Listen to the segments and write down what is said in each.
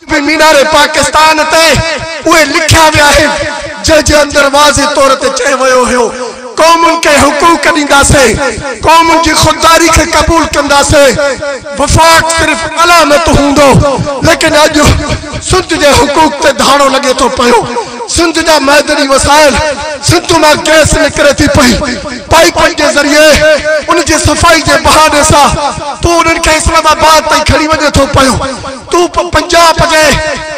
به مينار پاڪستان تي اهي لکيا ويا آهن، جنهن جي اندر واضح طور تي چيو ويو هيو، قومن کي حقوق ڏينداسين، قومن جي خودداري کي قبول ڪنداسين، وفاق صرف علامت هوندو، ليڪن اڄ سنڌ جي حقوق تي ڌاڙو لڳي ٿو پيو، سنڌ جا معدني وسائل، سنڌ مان گئس نڪري ٿي پئي، پائيپن جي ذريعي ان جي صفائي جي بهاني سان تون انهن کي اسلام آباد تائين کڻي وڃي ٿو پيو. تون پنجاب جي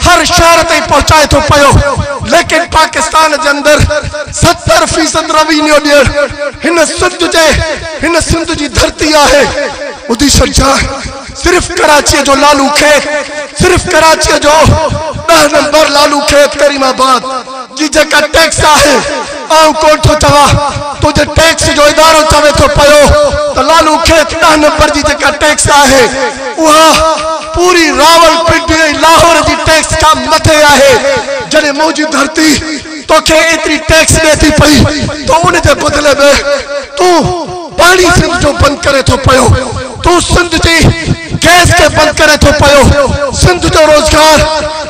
هر شهر تائين پهچائي ٿو پيو، ليڪن پاڪستان جي اندر 70% روينيو ڏيڻ هن سنڌ جي هن سنڌ جي ڌرتي آهي. ٻڌي ڇڏجانء، صرف ڪراچيء جو لالو کيت، صرف ڪراچيء جو 10 نمبر لالو کيت ڪريم آباد جي جيڪا ٽيڪس آهي، آئون ڪونه ٿو چوان، تنهنجي ٽيڪس جو ادارو چوي ٿو پيو ته لالو کيت 10 نمبر جي جيڪا ٽيڪس آهي اها پوري راولپنڊي ۽ لاهور جي ٽيڪس کان مٿي آهي. جڏهن منهنجي ڌرتي توکي ايتري ٽيڪس ڏئي ٿي پئي ته ان جي بدلي ۾ تون پاڻي سنڌ جو بند ڪري ٿو پيو، تون سنڌ جي گئس کي بند ڪري ٿو پيو، سنڌ جو روزگار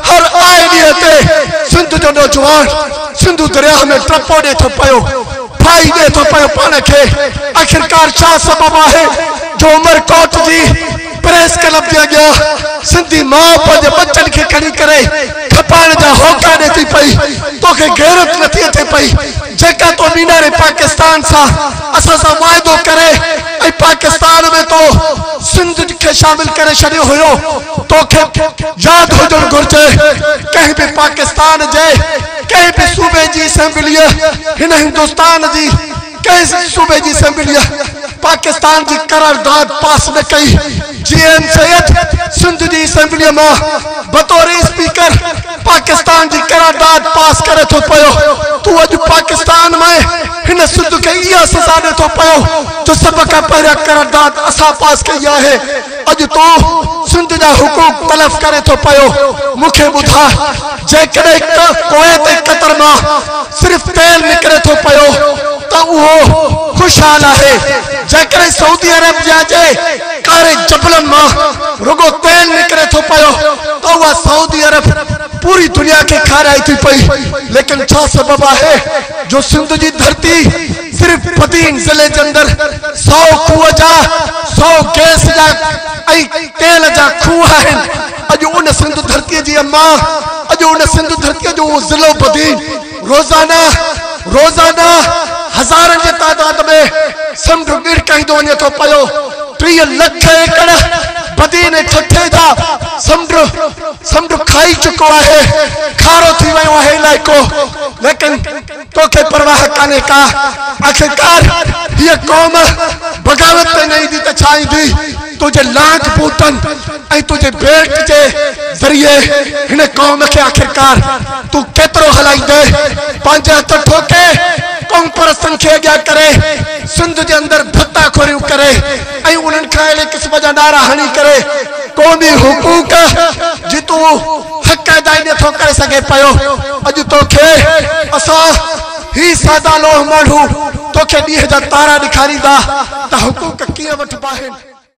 هر آئي ڏينهن تي سنڌ جو نوجوان سنڌو درياهه ۾ ٽپو ڏئي ٿو پيو، ڦاهي ڏئي ٿو پيو پاڻ کي. آخرڪار ڇا سبب آهي جو عمرڪوٽ جي پريس ڪلب جي اڳيان سنڌي ماء پنهنجي ٻچن کي کڻي ڪري کپائڻ جا هوڪا ڏئي ٿي پئي؟ توکي غيرت نٿي اچي پئي جيڪا تو مينار پاڪستان سان اسان سان واعدو ڪري ۽ پاڪستان ۾ تو سنڌ کي شامل ڪري ڇڏيو هيو. توکي ياد هجڻ گهرجي ڪنهن به پاڪستان جي ڪنهن به صوبي جي اسيمبليء هن هندستان جي ڪنهن صوبي جي اسيمبليء پاڪستان جي قرارداد پاس نه ڪئي. جي ايم سيد سنڌ جي اسيمبليء مان بطور اسپيڪر پاڪستان جي قرارداد پاس ڪري ٿو پيو. تون اڄ پاڪستان ۾ هن سنڌ کي اها سزا ڏي ٿو پيو جو سڀ کان پهريان قرارداد اسان پاس ڪئي آهي. اڄ تون سنڌ جا حقوق تلف ڪري ٿو پيو. مون کي ٻڌاء جيڪڏهن ڪويت ۽ قطر مان صرف تيل نڪري ٿو پيو ته اهو خوشحال آهي، جيڪڏهن سعودي عرب جا جي ڪاري جبلن مان رڳو تيل نڪري ٿو پيو ته اها سعودي عرب پوري دنيا کي کارائي ٿي پئي، ليڪن ڇا سبب آهي جو سنڌ جي ڌرتي صرف بدين ضلعي جي اندر 100 کوهه جا 100 گئس جا ۽ تيل جا کوهه آهن. اڄ ان سنڌ ڌرتيء جي اما، اڄ ان سنڌ ڌرتيء جو اهو ضلعو بدين روزانه روزانه هزارن جي تعداد ۾ سمنڊ ڳڙڪائيندو وڃي ٿو پيو. 30 لک ايڪڙ بدين ۽ ٺٽي جا سمنڊ سمنڊ کائي چڪو آهي، کارو ٿي ويو آهي علائقو، ليڪن توکي پرواهه ڪانهي ڪا. آخرڪار هيء قوم بغاوت تي نه ايندي ته ڇا ايندي؟ تنهنجي لانگ بوٽن ۽ تنهنجي بيلٽ جي ذريعي هن قوم کي آخرڪار تون ڪيترو هلائيندين؟ پنهنجي هٿ ٺوڪي قومپرستن کي اڳيان ڪري سنڌ جي اندر ڀتا خوريون ڪري ۽ انهن کان اهڙي قسم جا نعرا هڻي ڪري قومي حقوق جي تون حق ادائي نٿو ڪري سگهين پيو. اڄ توکي اسان هي سادا لوح ماڻهو توکي ڏينهن جا تارا ڏيکاريندا ته حقوق ڪيئن وٺبا آهن.